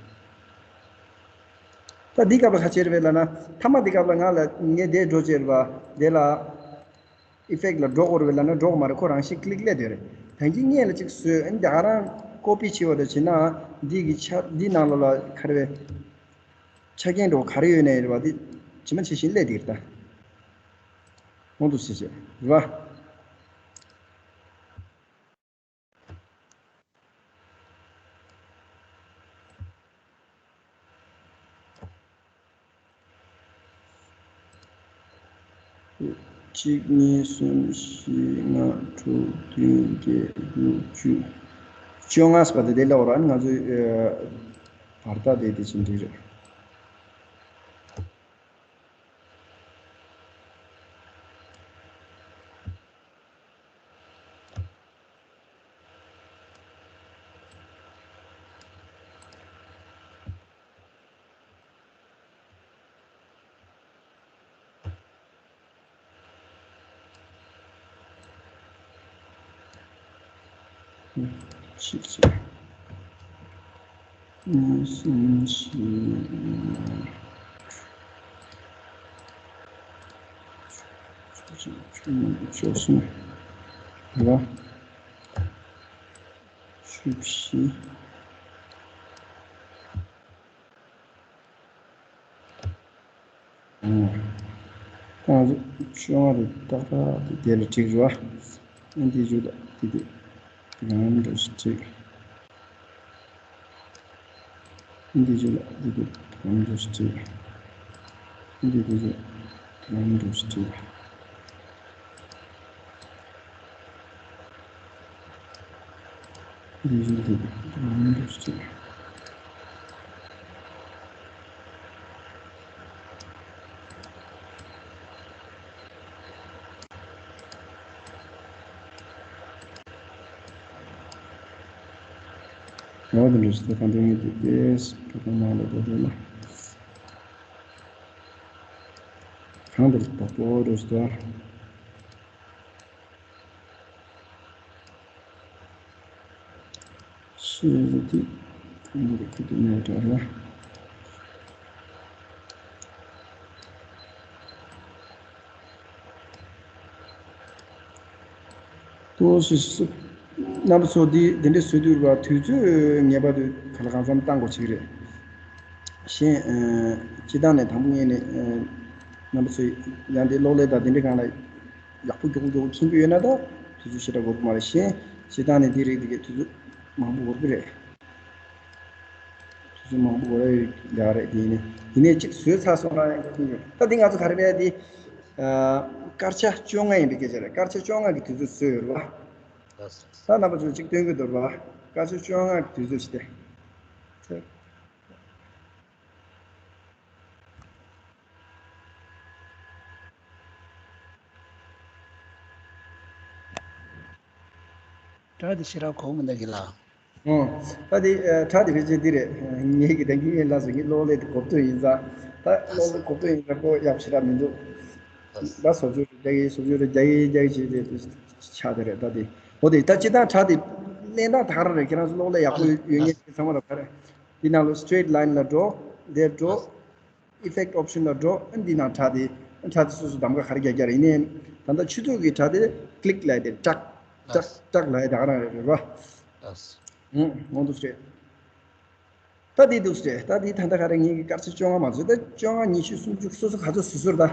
ད་འདི་སྐབས་ལ་ཁ་ཆེ་རེད་བས་ལ་ན་མཐའ་མ་འདི་སྐབས་ལ་ང་ལ་ངས་དེ་འགྲོ་བྱེད་རེད་བ། དེ་ལ་effect ལ་འགྲོ་དགོས་རེད་བས་ལ་ན་འགྲོ་དགོས་མ་རེད། ཁོ་རང་བཞིན་click སླེབས་བསྡད་རེད། ད་གིན་ངས་ལ་ཅིག་བཟོས་ཨ་ནི་དེ་ག་རང་copy བྱས་པ་འདྲ་བྱས་ན་འདི་གི་ཆ་འདི་ནང་ལོགས་ལ་ག་རེ་བས། ཆ་རྐྱེན་འགྲོ་ག་རེ་ཡོད་ནའི་རེད་བ། འདི་ཇི་མ་ཇི་བཞིན་སླེབས་བསྡད་རེད་ད། ཁོང་དུ་ཟེར་བྱས་རེད་བ། གཅིག་གཉིས་གསུམ་བཞི་ལྔ་དྲུག་བདུན་བརྒྱད་དགུ་བཅུ། བཅོ་ལྔ་ཟེར་བ་དེ་དེ་ལ་འོ་ར་ང་ཚོའི་བར་ཐག་དེ་དེ་ཕྱིན་འགྲིག་རེད། གཅིག་བྱས། གཉིས་གསུམ་བཞི། བཅུ་གསུམ། ལ། བཅུ་བཞི། ཨང་། ད་ང་ཚོ་བཅོ་ལྔ་དེ་ཏག་ཏག་དེ་དེ་ལ་བྲིས་རོགས། ཨ་འདི་བརྗོད་ལ་དེ་དེ་རང་འདྲ་ཞིག་བྲིས། ཨ་འདི་བརྗོད་ལ་དེ་དེ་རང་འདྲ་ཞིག་བྲིས། ཨ་འདི་དེ་དེ་རང་འདྲ་ཞིག་བྲིས། ཡང་དེ་འདྲ་ཞིག་ད་གང་དེ་ངས་དེ་དེས་ད་གང་མང་ལ་ད་དེ་ལ་གང་དེ་ལ་དག་པོ་རེད་ད། ཤེས་ཏེ་ཁུ་ཏུ་ནས་དྲ་ལ། ཏོ་སི་སི། རྣམ་པ་ཚོ་འདི་འདི་འདྲ་བཟོ་དུས་བ་དུས་ཚོད་ངེས་པར་དུ་ག་ལ་གང་འཚམ་བཏང་དགོས་ཆེ་གི་རེད། གཞན། སྤྱི་བཏང་ནས་དང་པོ་ངས་ནས། རྣམ་པ་ཚོས་ཡང་འདི་གློག་ཀླད་དང་འདི་འདྲ་གང་ལ། ཡག་པོ་མགྱོགས་པོ་མགྱོགས་པོ་མཁྱེན་གྱི་ཡོད་ན་ད་དུས་ཚོད་ཞེ་དྲག་འགོར་གྱི་མ་རེད། གཞན་སྤྱིར་བཏང་ནས་དེ་རིགས་དེ་གའི་དུས་ཚོད་མང་པོ་འགོར་གྱི་རེད། དུས་ཚོད་མང་པོ་འགོར་ཡ་ཡོད་ཡག་རེད། དེ་ཡིན་ནའི་ཡིན་ནའི་གཅིག་བཟོས་ཚར་སོང་ན་ཡང་ཁྱོད་ཀྱིས་ད་འདི་ང་ཚོ་ག་རེ་བས་དེ། སྐར་ཆ་བཅོ་ལྔ་ཡིན་པའི་སྐད་ཆ་རེད། སྐར་ཆ་བཅོ་ལྔ་གི་དུས་ཚོད་བཟོས་ཡོད་རེད་བ། ད་རྣམ་པ་ཚོས་གཅིག་སྟོན་གྱི་འདུག་རེད་བ། སྐར་ཆ་བཅོ་ལྔ་གི་དུས་ཚོད་ཞིག་སྟེ། དྲ་དེ་ཞེ་དྲག་གོ་མི་འདུག་གི་ལ། ཨོ། ད་དེ་དྲ་དེ་ཕལ་ཆེར་འདི་རེད། ངེད་ཀྱི་ད་གིན་ངས་ལབ་སོང་། ངས་གློག་ཀླད་དེ་གོ་བསྡུར་ཡིན་ཙང་། ད་གློག་ཀླད་གོ་བསྡུར་ཡིན་ཙང་ཁོ་ཡག་ཞེ་དྲག་མི་འདུག་ད་བཟོ་བཅོས་རེ་རྒྱག་གི་བཟོ་བཅོས་རེ་རྒྱག་གི་རྒྱག་གི་བྱས་ཏེ་ཆགས་དེ་རེད། ད་དེ་འོ་དེ་ད་སྤྱིར་བཏང་དྲ་དེ་གླེང་སྟངས་ད་ག་རང་རེད། ཁྱེད་རང་ཚོ་གློག་ཀླད་ཡག་པོ་ཡོད་མཁན་ཚང་མ་ལ་ག་རེ། འདི་ནང་ལ་straight line ལ་འགྲོ། དེར་འགྲོ། Effect option ལ་འགྲོ། ཨ་འདི་ནང་དྲ་དེ། ཨ་དྲ་དེ་སོ་སོ་གདམ་ག་ག་རེ་རྒྱག་རྒྱག་རེད། ཡིན་ནའི་ད་ལྟ་ཆུ་ཚོད་ཀྱི་དྲ་དེ་click ལབ་དེ་ཀྲག་ཀྲག་ཀྲག་ལབ་ཡ་ད་ག་རང་རེད་རེད་བ། ཨང་། འོང་འདུག་སེ། ད་འདི་འདུག་སེ། ད་འདི་ད་ལྟ་ག་རེ་ངེད་ཀྱི་སྐར་ཆ་བཅོ་ལྔ་མ་བཟོས། ད་བཅོ་ལྔ་ཉི་ཤུ་སུམ་ཅུ་སོ་སོ་ག་ཚོད་བཟོས་བཟོས་རེད། ད་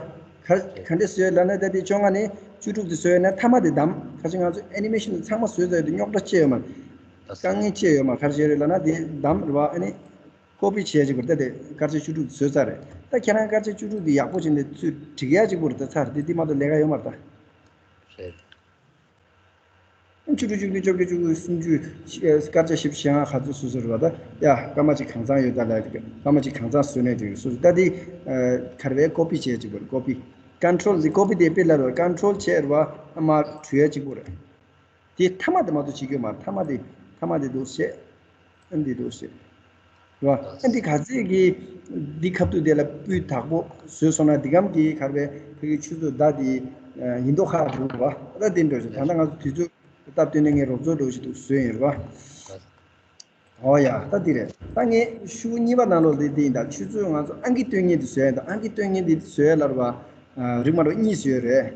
ག་ག་འདྲས་བཟོས་ལབ་ན་ད་འདི་བཅོ་ལྔ་ནས་བཅུ་དྲུག་དེ་བཟོས་ཡོད་ན་མཐའ་མ་དེ་བདམས། ཁ་ཅིག་ང་ཚོ་animation དེ་ཚང་མ་བཟོས་ཚར་ཡོད་དུས་རྙོག་དྲ་ཅི་ཡོད་མ་རེད། དཀའ་ངལ་ཅི་ཡོད་མ་ག་རེ་བྱས་རེད་ལབ་ན་དེ་བདམས་རེད་བ། ཨ་ནི། ཀོ་པི་བྱས་ཅིག་པར་ད་དེ་སྐར་ཆ་བཅུ་དྲུག་བཟོས་ཚར་རེད། ད་ཁྱེད་རང་སྐར་ཆ་བཅུ་དྲུག་དེ་ཡག་པོ་བྱས་ནས་ཚུར་སྒྲིག་ཡ་ཅིག་པར་ད་ཚར་དེ་དེ་མ་གཏོགས་ལས་ཀ་ཡོད་མ་རེད་ད། རེད། བཅུ་དྲུག་བཅུ་བདུན་བཅོ་བརྒྱད་བཅུ་དགུ་སུམ་ཅུ། སྐར་ཆ་བཞི་བཅུ་ཞེ་ལྔ་ག་ཚོད་བཟོས་བཟོས་རེད་བ། ད་ཡ་སྐར་མ་གཅིག་གང་ཚང་ཡོད་ད་ལ་སྐར་མ་གཅིག་གང་ཚང་བཟོས་ནས་དེ་བཟོས་ད་དེ་ག་རེ་བས་ཀོ་པི་བྱས་ཅིག་པར་ཀོ་པི། ཀོན་ཊོལ་ཟི་ཀོ་པི་དེ་དཔེ་ལ་རེད། ཀོན་ཊོལ་བྱས་རེད་བ། ཨ་མ་བྲུས་ཡ་ཅིག་པོ་རེད། དེ་མཐའ་མ་དེ་མ་གཏོགས་བྱེད་ཀྱི་ཡོད་མ་རེད། མཐའ་མ་དེ་མཐའ་མ་དེ་འདུག་བཤད། ཨ་འདི་འདུག་བཤད། རེད་བ། ཨ་འདི་ག་ཚད་ཀྱི་འདི་ཁ་ཐུག་དེ་ལ་སྤུས་དག་པོ་བཟོས་སོང་ན་འདི་གམ་གྱི་ག་རེ་བས་ཕ་གི་ཆུ་ཚོད་ཟླ་དེ་ཡིན་མདོག་ཁ་འདུག་བ། ད་དེ་འདྲ་ཞིག་ད་ལྟ་ང་ཚོ་དུས་ཚོད་སྟབས་བསྟུན་ནས་ངས་རོབ་ཚོད་འདྲ་ཞིག་འདུག་བཟོས་ཡིན་རེད་བ། ཨོ་ཡ། ད་འདི་རེད། ད་ངས་ཤུ་གུ་གཉིས་པ་ནང་ལོགས་དེ་འདི་ཡིན། ད་ཆུ་ཚོད་ང་ཚོ་ཨང་ཀི་སྟོན་མཁན་དེ་བཟོས་ཡིན། ད་ཨང་ཀི་སྟོན་མཁན་དེ་བཟོས་ལབ་པ། རིགས་མ་གཏོགས་གཉིས་བཟོས་རེད།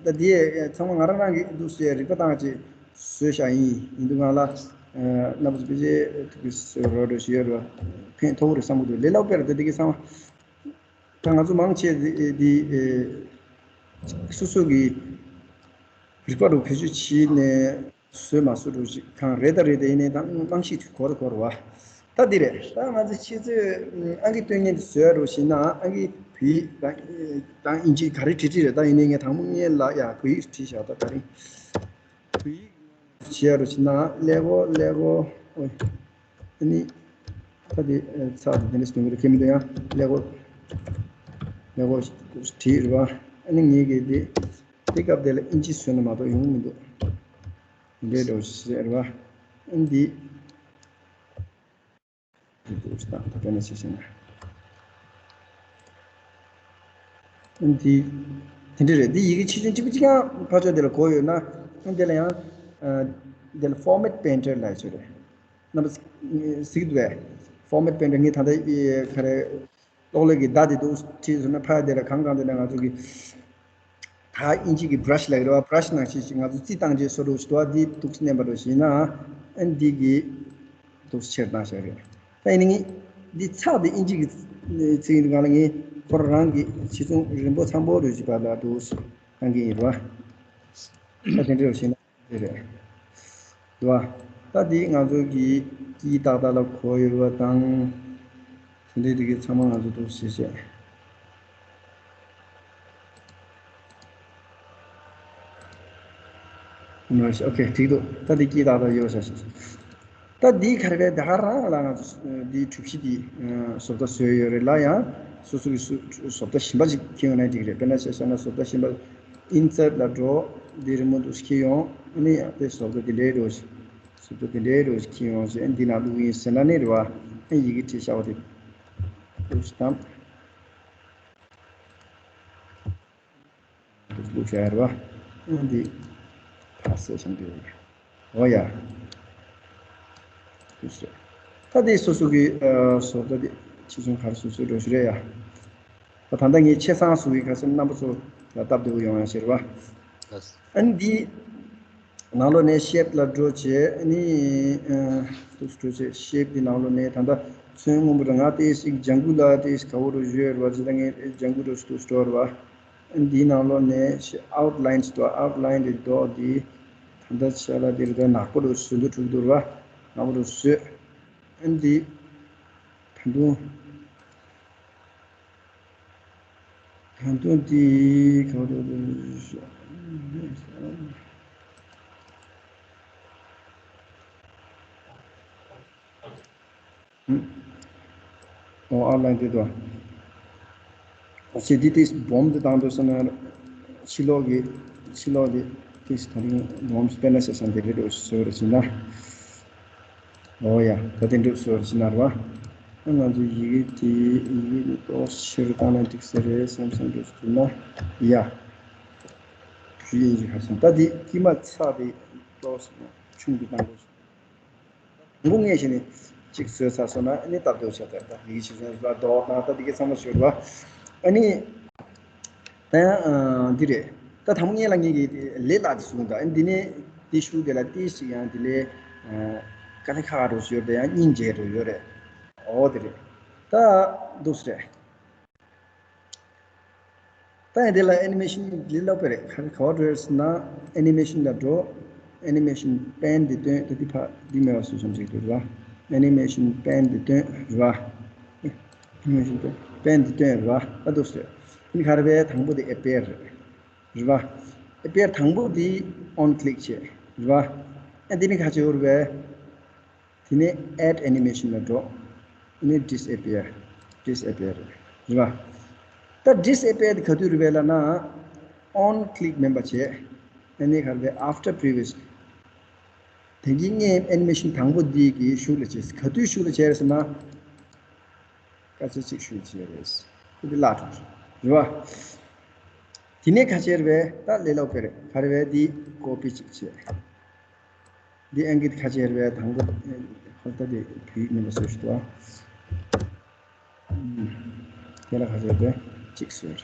ད་འདི་ཚང་མ་ང་རང་རང་གི་འདུག་བཟོས་རིག་པ་བཏང་ཅིག་བཟོས་བཞག་ཡིན། ཡིན་དུས་ང་ལ་རྣམ་པ་ཚོ་ཕལ་ཆེར་ཐུགས་ཀྱི་བཟོས་རོགས་འགྲོ་ཞུ་ཡོད་རེད་བ། ཕན་ཐོགས་རེད་བསམ་གྱི་འདུག་ལས་སླ་པོ་རེད། ད་འདི་གི་ཚང་མ་ད་ང་ཚོ་མང་ཆེ་འདི་འདི་སོ་སོ་གི་རིག་པ་རུ་བེད་སྤྱོད་བྱས་ནས། བཟོས་མ་བཟོས་འགྲོ་ཞིག་གང་རེད། ད་རེད། ད་ཡིན་ནའི་ད་རྨང་གཞི་གོ་རེ་གོ་རེ་བ། ད་འདི་རེད། ད་ང་ཚོ་ཆུ་ཚོད་ཨང་ཀི་སྟོན་མཁན་དེ་བཟོས་རོགས་ཞེ་ན་ཨང་ཀི་བོད་ཡིག་དང་དང་དབྱིན་ཇི་ག་རེ་བྲིས་བྲིས་རེད། ད་ཡིན་ནའི་ངས་དང་པོ་ངས་ལ་ཡ་བོད་ཡིག་བྲིས་བཞག་ད་ག་རེ་བོད་ཡིག་བྱས་རོགས་ཞེ་ན་ལེ་གོ་ལེ་གོ་ཨོ་ཨ་ནི་ད་དེ་ཚགས་དེ་དེ་འདྲ་སྟོན་གི་རེད། ཁྱེད་མི་འདུག་ཡང་ལེ་གོ་ལེ་གོ་བྲིས་རེད་བ། ཨ་ནི་ངས་གི་དེ་དེ་སྐབས་དེ་ལ་དབྱིན་ཇི་བཟོས་ན་མ་གཏོགས་ཡོང་མི་འདུག་འདྲེ་འགྲོ་ཟེར་བ། ཨ་འདི། འདི་འདུག་སྟངས་དེ་ག་ནས་བྱེད་ཤེས་ན། ཨ་འདི། དེ་འདྲ་རེད། འདི་ཡི་གེ་ཆེ་ཆུང་གཅིག་པ་གཅིག་རྐྱང་ཕར་ཕྱོགས་དེ་ལ་གོ་ཡོད་ན། ཨ་འདི་ལ་ཡང་། ཨ་འདི་ལ་format painter ལབ་ཡ་ཅིག་རེད། རྣམ་པ་གཟིགས་འདུག་གས། format painter ངས་ད་ལྟ་ཨེ་ག་རེ། གློག་ཀླད་ཀྱི་བརྡ་དེ་འདུག་བྲིས་ཟེར་ན་ཕ་དེ་ལ་གང་གང་དེ་ལ་ང་ཚོ་གི་ད་ ད་ཨིན་ཇི་གི་བྷ་ར་ཤི་ལབ་ཀྱི་རེད་བ། བྷ་ར་ཤི་ནང་བཞིན་ཞིག་ང་ཚོ་རྩི་བཏང་རྗེས་བཟོ་འདྲ་ཞིག་འདུག་བ། འདི་འདུག་མནན་པ་འདྲ་ཞིག་ཡིན་ན་ཨ་འདི་གི་འདུག་ཕྱིར་བཏང་བཞག་རེད། ད་ཡིན་ནའི་འདི་ཚགས་འདི་ཨིན་ཇི་གི་ཚིག་ཡིན་དུས་གང་ལ་ངས་ཁོ་རང་གི་ཕྱི་ཚུལ་རིང་པོ་འཚམ་པོ་འདྲ་ཞིག་བར་ལ་འདུག་བཏང་གི་ཡིན་རེད་བ། ད་དེ་འདྲ་ཞིག་ན། དེ་རེད། འདུག་བ། ད་འདི་ང་ཚོ་གི་དཀྱིལ་ཏག་ཏག་ལ་གོ་ཡོད་པ་དང་། དེ་འདྲའི་དེ་གའི་ཚང་མ་ང་ཚོ་འདུག་ཞེས་བཤད། ཨོ་ཁེ། འགྲིག་འདུག་ད་འདི་དཀྱིལ་ཏག་ཏག་ཡོད་ཤག་ཞེས། ད་འདི་ག་རེ་རེད། ད་ག་རང་ལ་ང་ཚོ་འདི་གྲུ་བཞི་འདི་བཟོ་ལྟ་བཟོས་ཡོད་རེད་ལ། ཡང་སོ་སོ་གི་སུ་བཟོ་ལྟ་གཞན་པ་ཞིག་ཁྱེར་ཡོང་ན་འགྲིག་རེད། དཔེར་ན་ཆ་བཞག་ན་བཟོ་ལྟ་གཞན་པ། ཨིན་སར་ལ་འགྲོ། འདི་རི་མོ་འདུག་ཁྱེར་ཡོང་། ཨ་ནི་ཡང་དེ་བཟོ་ལྟ་འདི་འདྲའི་འགྲོ། བཟོ་ལྟ་འདི་འདྲའི་འགྲོ་ཁྱེར་ཡོང་ཞེས། ཨ་ནི་འདི་ནང་བླུག་གི་ཡིན་ཟེར་ན་ནི་རེད་བ། ཨ་ནི་ཡི་གེ་བྲིས་བཞག་པ་དེ་འདུག་དང་། བླུགས་བཞག་ཡ་རེད་བ། ཨ་ནི་འདི་ཕར་གསལ་བཤད་འདི་རེད། འོ་ཡ། ད་དེ་སོ་སོ་གི་ཨ་བཟོ་ལྟ་དེ་ཆེ་ཆུང་ག་རེ་བཟོ་བཟོ་འགྲོ་ཞུ་རེད་ཡ། ད་ད་ལྟ་ངས་ཆེ་ཚང་བཟོ་གི་ག་ཚོད་རྣམ་པ་ཚོ་ལ་སྟབས་བདེ་པོ་ཡོང་ཡ་ཞེས་རེད་བ། ཨ་ནི་འདི་ནང་ལོགས་ནས་ཤེབ་ལ་འགྲོ་བྱས། ཨ་ནི་ཨ་འདུག་འགྲོ་བྱས། ཤེབ་འདི་ནང་ལོགས་ནས་ད་ལྟ་ཚོན་སྔོན་པོ་རེད། ང་དེ་ཞིག་ལྗང་གུ་ལ་དེ་ཞིག་ག་བོ་རུ་བཟོས་རེད་བ། ཇི་ལྟར་ངས་ལྗང་གུ་རུ་འདུག་འགྲོ་རེད་བ། འདིའི་ནང་ལོགས་ནས་ཨའུ་ཊི་ལའིན་འདུག་ཨའུ་ཊི་ལའིན་འདི་འདུག་འདི་ད་ལྟ་ཆ་ལ་འདི་རེད། ད་ནག་པོ་རུ་བཟོ་འདུག་འགྲོ་གི་འདུག་ར། ནག་པོ་རུ་བཟོས། ཨ་འདི་ད་དུང་ད་དུང་འདི་ག་རུ་ཨོ་ཨའུ་ཊི་ལའིན་དེ་དོ། ཞེ་འདི་ཏིས་སྦོམ་དུ་བཏང་འདུག་ཟེར་ན། ཕྱི་ལོགས་ཀྱི་ཕྱི་ལོགས་དེ་ཏིས་ད་རིང་སྦོམ་དཔེར་ན་ཞེ་ས་འདི་རེད་འགྲོ་བཟོ་རེ་བྱེད་ན། ཨོ་ཡ། ད་དེ་འགྲོ་བཟོ་རེ་བྱེད་ན་རེད་བ། ང་ཚོ་ཡི་གེ་དེ་ཡི་གེ་དེ་ཏོག་ཕྱིར་བཏང་ན་འགྲིག་ས་རེད་བསམ་བསམ་འགྲོ་བཟོ་ན། ཡ། བུ་ཡིན་གྱི་ཁ་སང་ད་དེ་དཀྱིལ་མ་ཚགས་དེ་ཏོག་ཆུང་དུ་བཏང་དགོས། དང་པོ་ངས་བྱས་ནས་གཅིག་བཟོས་ཚར་སོང་ན། ཨ་ནི་སྟབས་བདེ་བོ་ཆགས་ཚར། ད་ཡི་གེ་ཆེ་ཆུང་ལ་རྡོག་དང་ད་འདི་གའི་ཚང་མ་ཤོར་བ། ཨ་ནི་ད་ཡང་ཨ་འདི་རེད། ད་དང་པོ་ངས་ལ་ངེད་ཀྱི་ལས་སླ་དེ་བཟུང་། ད་ཨ་ནི་འདི་ནས་འདི་ཤུགས་དེ་ལ་ཏིས་ཅིག་ཡང་འདི་ལས་ཨ་དཀའ་ལས་ཁག་ཁག་འགྲོ་ཞོར་དེ་ཡང་སྙིང་རྗེ་འགྲོ་ཡོད་རེད། འོ་དེ་རེད། ད་འདུག་སེ་རེད། ད་ཡང་དེ་ལ་ཨེ་ནི་མེ་ཤིན་ལས་སླ་པོ་རེད། ག་ག་བ་འགྲོ་ཡོད་ཟེར་ན། ཨེ་ནི་མེ་ཤིན་ལ་འགྲོ། ཨེ་ནི་མེ་ཤིན་པེན་འདི་སྟོན། ད་འདི་ཕ་འདི་མེད་པ་བཟོ་བསམ་ཞིག་འདུག་ར། ཨེ་ནི་མེ་ཤིན་པེན་འདི་སྟོན་ར། ཨེ་ནི་མེ་ཤིན་པེན་འདི་སྟོན་ར། ད་འདུག་སེ། ཨ་ནི་ག་རེ་བས། དང་པོ་དེ་ཨེ་པེར་རེད། རེད་བ། ཨེ་པེར་དང་པོ་དེ་ཨོན་ཀླིག་བྱེད། རེད་བ། ཨ་འདི་ནི་ག་བྱེད་འོར་བས། དེ་ནས་add animation ལ་འགྲོ། དེ་ནས་disappear། disappear རེད་བ། ད་disappear དེ་ག་དུས་རེད་བས་ལབ་ན། on click མིན་པ་བྱས། ཨ་ནི་ག་རེ་after previous། དེ་གི་ངའི་animation དང་པོ་འདི་གི་ཤུགས་ལ་བྱས། ག་དུས་ཤུགས་ལ་བྱས་རེད་ཟེར་ན། སྐར་ཆ་གཅིག་ཤུགས་ལ་བྱས་རེད། ཁོ་འདི་བརླག་འགྲོ་རེད་བ། དེ་ནས་ག་བྱས་རེད་བས། ད་ལས་སླ་པོ་རེད། ག་རེ་བས། འདི་copy གཅིག་བྱས། འདི་ཨང་ཀི་ཁ་ཆེར་བའི་དང་པོ། ཧོ་ད་དེ་བུའི་མིང་ལ་སོ་ཞིག་ཏུ། དེ་ལ་ཁ་ཆེར་བའི་གཅིག་བཟོས།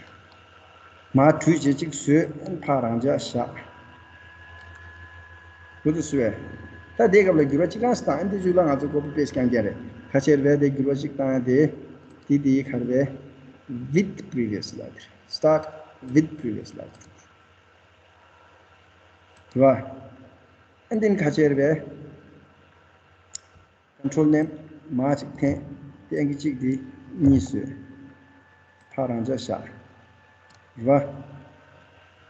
མ་བྲུས་བྱས་གཅིག་བཟོས། ཕ་རང་འཇགས་བཞག་འོ་དེ་བཟོས། ད་དེའི་སྐབས་ལ་འགྱུར་བ་གཅིག་རང་བཏང་། ཨ་འདི་བཅུག་ལ་ང་ཚོ་copy paste རྐྱང་རྐྱང་རེད། ཁ་ཆེར་བའི་དེ་འགྱུར་བ་གཅིག་བཏང་ཡ་དེ། དེ་དེའི་ཁར་བའི་with previous ལ་དེ་start with previous ལ་དེ། རེད་བ། ཨ་འདི་ནི་ཁ་ཆེར་བའི་control མནན། མ་གཅིག་འཐེན། དེ་ཨང་ཀི་གཅིག་དེ་གཉིས་བཟོས། ཕ་རང་འཇགས་བཞག་རེད་བ།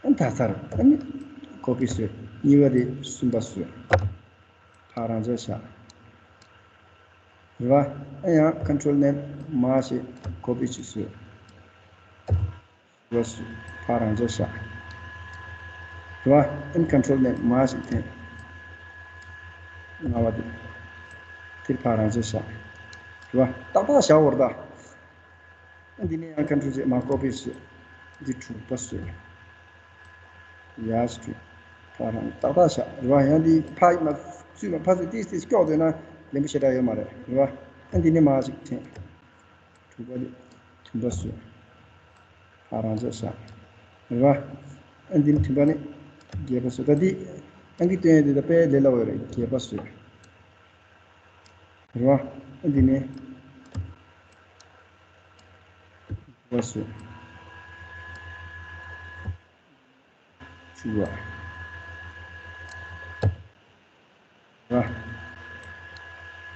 ཨ་ད་ཚར། ཨ་ནི་copy བཟོས། གཉིས་པ་དེ་གསུམ་པ་བཟོས། ཕ་རང་འཇགས་བཞག་རེད་བ། ཨ་ཡང་control མནན། མ་གཅིག་copy གཅིག་བཟོས། རེད་བ། ཕ་རང་འཇགས་བཞག་རེད་བ། ཨ་ནི་control མནན། མ་གཅིག་འཐེན། ལྔ་པ་དེ། དེར་ཕ་རང་འཇགས་བཞག་རེད་བ། ཏག་ཏག་བཞག་འོར་ད། ཨ་འདི་ནས་ཡང་control བྱས། མ་copy བྱས། འདི་དྲུག་པ་བཟོས། ཡ་ཞིག་དྲུག་ཕ་རང་ཏག་ཏག་བཞག་རེད་བ། ཡང་འདི་ཕ་མ་བཙུད་མ་ཕ་ཚོས་ཏིས་ཏིས་སྐྱོག་འདོད་ན་ལེན་པོ་ཞེ་དྲག་ཡོད་མ་རེད། རེད་བ། ཨ་འདི་ནས་མ་གཅིག་འཐེན། དྲུག་པ་དེ་བདུན་པ་བཟོས། ཕ་རང་འཇགས་བཞག་རེད་བ། ཨ་འདི་ནི་མཐུན་པ་ནི་བརྒྱད་པ་བཟོས། ད་འདི་ཨང་ཀི་སྟོན་ཡས་འདི་ད་དཔེ་ལས་སླ་བོ་རེད། བརྒྱད་པ་བཟོས། རེད་བ། ཨ་འདི་ནི་བ་བཟོས། བཅུ་པ།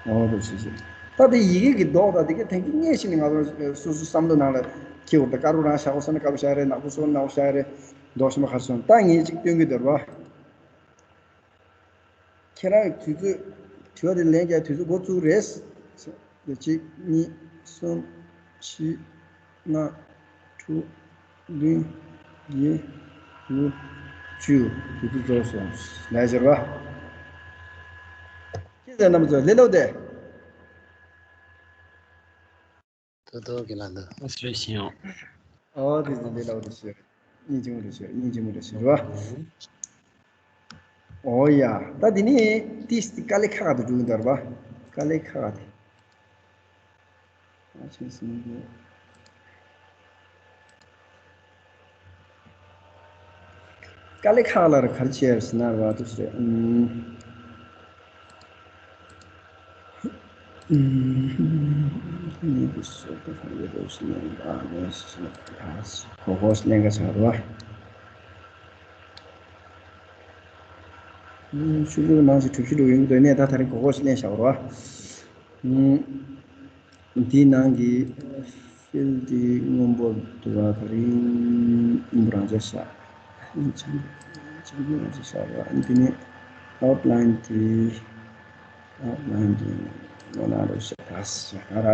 འོ་དེ་བྱས་བྱས། ད་དེ་ཡི་གེ་གི་མདོག་དང་དེ་གའི་དོན་གྱི་མངོན་ཤེས་ནི་ང་ཚོ་སོ་སོའི་བསམ་བློ་ནང་ལ་འཁྱེར་བ་དང་། དཀར་པོ་རང་བཞག་པ་བསམ་ན་དཀར་པོ་བཞག་རེད། ནག་པོ་བཟོ་ན་ནག་པོ་བཞག་རེད། མདོག་གཞན་པ་ག་རེ་བཟོ་ན། ད་ངས་ཅིག་སྟོན་གྱི་འདུག་རེད་བ། ཁྱེད་རང་གི་དུས་ཚོད། དྲི་བ་དེ་ལན་རྒྱག་དུས་ཚོད་འགོ་བཙུགས་རེད། གཅིག་གཉིས་གསུམ། བཞི། ལྔ། དྲུག་བདུན། བརྒྱད། དགུ། བཅུ། དུས་ཚོད་རྫོགས་སོང་། ལས་སྦྱོར་བ། ཁྱེད་ཚོ་རྣམ་པ་ཚོ་ལས་སླ་བོ་དེ། ཏོག་ཏོག་གི་ལ་འདུག་ཨ་སི་རེ་ཤི་ཡོང་། ཨོ་དེ་ཚོ་ལས་སླ་བོ་དེ་ཤོད། སྙིང་རྗེ་མོ་དེ་ཤོད། སྙིང་རྗེ་མོ་དེ་ཤོད་ར། ཨོ་ཡ། ད་དེ་ནི་ཏིས་དཀའ་ལས་ཁག་ག་དུ་འགྲོ་གི་འདུག་ར་བ། དཀའ་ལས་ཁག་ག་དེ། ཨ་ཆེ་སུན་གི། དཀའ་ལས་ཁག་ལ་ར་ག་རེ་བྱས་ཟེར་ན་ར་བ་དེ་ཟེར། ཨུམ། གོ་གོ་ལེན་ག་ཆགས་ར་བ། ཤུ་གུ་ནང་བཞིན་གྲུ་བཞི་འགྲོ་ཡོང་གི་འདུག་ནས། ད་ད་རིང་གོ་གོ་ཞིག་ལེན་བཞག་རོགས། འདིའི་ནང་གི་ཕིལ་འདི་སྔོན་པོ་འདུག་བ། ད་རིང་སྔོན་པོ་རང་འཇགས་བཞག་ཆ་ཆ་རང་འཇགས་བཞག་རོགས། འདི་ནི་ཨའུཊ་ལའིན་འདི། ཨའུཊ་ལའིན་འདི་ནོར་ན་རོགས་བཞག་ད་བཞག་ད་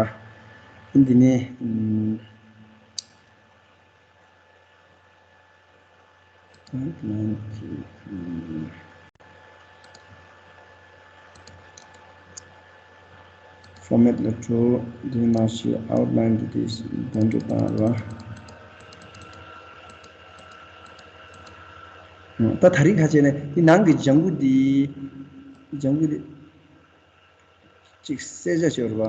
ར། འདི་ནི། ཨའུཊ་ལའིན་གྱི་ཕོར་མེ་ཊི་ལ་འགྲོ། འདི་མ་གཞི་ཨའུཊ་ལའིན་འདི་དེ་འདོན་སྤྲོད་བཏང་རོགས། ད་ད་རིང་ཁ་ཕྱེ་ནས་འདི་ནང་གི་ལྗང་གུ་འདི། ལྗང་གུ་འདི། གཅིག་གསལ་ཆ་ཤོར་བ།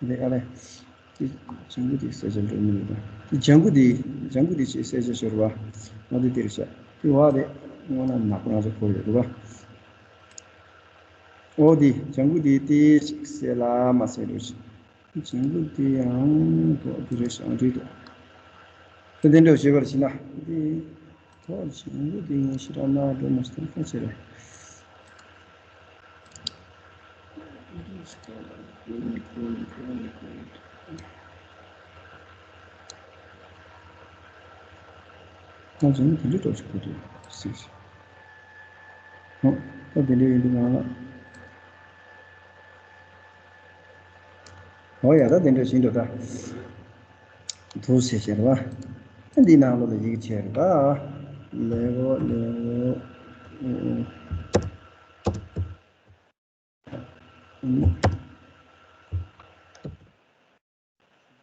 འདི་ཨ་ལས། འདི་ལྗང་གུ་འདི་གསལ་ཆ་འགྲོ་མི་འདུག་འདི་ལྗང་གུ་འདི། ལྗང་གུ་འདི་ཅིག་གསལ་ཆ་ཤོར་བ། འོ་འདི་འདིར་བཞག་འདི་བ་རེད། སྔོན་ལ་ནག་པོ་ང་ཚོ་གོ་ཡོད་འདུག་བ། འོ་འདི་ལྗང་གུ་འདི་ཏིས་ཅིག་གསལ་ལ་མ་གསལ་འགྲོ་ཅིག་ལྗང་གུ་འདི་ཡང་འདུག་འདི་རེད་ཤག་འདི་འདུག་དེ་འདྲ་བྱེད་པར་བྱེད་ན་འདི། ཐོག་ཆེན་པོ་འདི་ངས་ཕྱི་ར་ན་འགྲོ་མ་སྟོན་ཁ་ཆེ་རེད། ཐོག་ཆེན་པོ་དེ་འདྲ་འགྲོ་ཞིག་གོ་དུས་སྲིད། ཧོ། ད་དེ་འདྲ་ཡིན་དུས་ང་ལ། འོ་ཡ། ད་དེ་འདྲ་བཞིན་དུ་ད། དུ་ཟེར་བྱས་རེད་བ། འདི་ནང་ལོགས་ལ་ཡི་གེ་བྱས་རེད་བ། ལེའོ་ལེའོ།